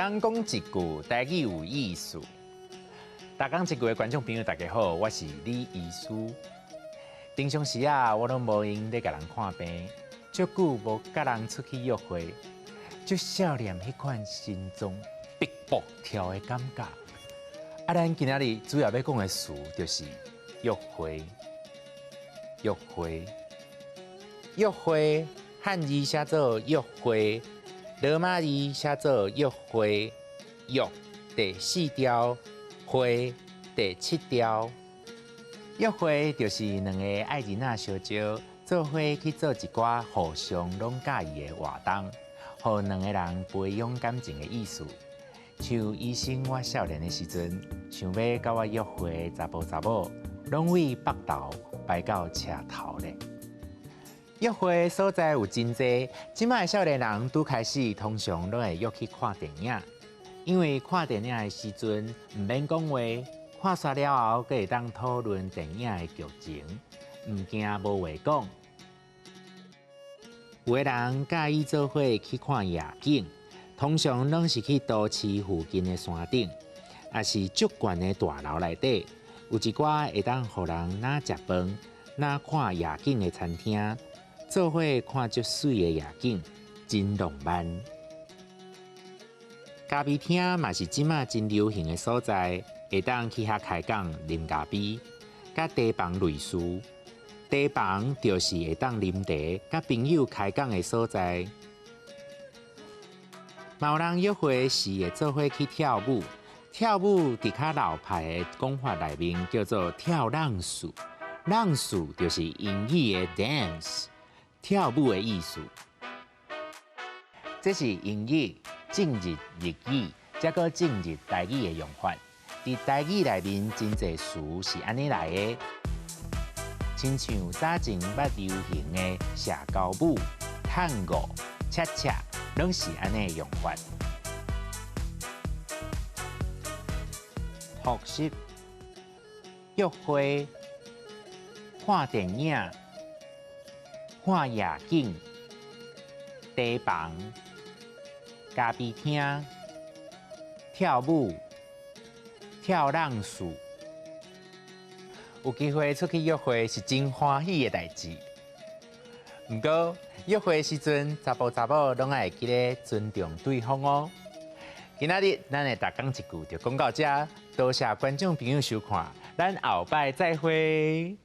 工講一句台語有意思。逐工一句的觀眾朋友，大家好，我是李醫師。平常時啊，我攏無閒咧共人看病，足久無佮人出去約會，足少年彼款心臟煏煏跳的感覺。啊，咱今仔日主要欲講的詞就是約會，約會，約會，漢字寫做約會，羅馬字寫做約會，約第四調，會第七調。約會就是兩個愛人仔相招，做伙去做一寡互相攏佮意的活動，予兩个人培養感情的意思。像醫生，我少年的時陣，想欲佮我約會的查埔查某，攏對北投排到車頭咧。約會的所在有真濟，這擺的少年人拄開始通常攏會約去看電影，因為看電影的時陣毋免講話，看煞了後，閣會當討論電影的劇情，毋驚無話講。有的人佮意做伙去看夜景，通常攏是去都市附近的山頂，抑是足懸的大樓內底，有一寡會當予人若食飯、若看夜景的餐廳，做伙看足媠的夜景，真浪漫。咖啡廳嘛是這擺真流行的所在，會當去遐開講、啉咖啡，佮茶房類似。茶房就是會當啉茶、佮朋友開講的所在。嘛有人約會時會做伙去跳舞，跳舞佇較老派的講法內面叫做跳浪事，浪事就是英語的 dance，跳舞的意思。這是英語進入日語，才閣進入台語的用法。佇台語內面，真濟詞是按呢來的，親像早前捌流行的社交舞、探戈、恰恰，攏是按呢用法。複習、約會、看電影、看夜景、茶房、咖啡廳、跳舞、跳浪事。有機會出去約會是真歡喜的代誌。毋過約會時陣，查埔查某攏愛會記得尊重對方哦。今仔日咱的逐工一句就講到這，多謝觀眾朋友收看，咱後擺再會。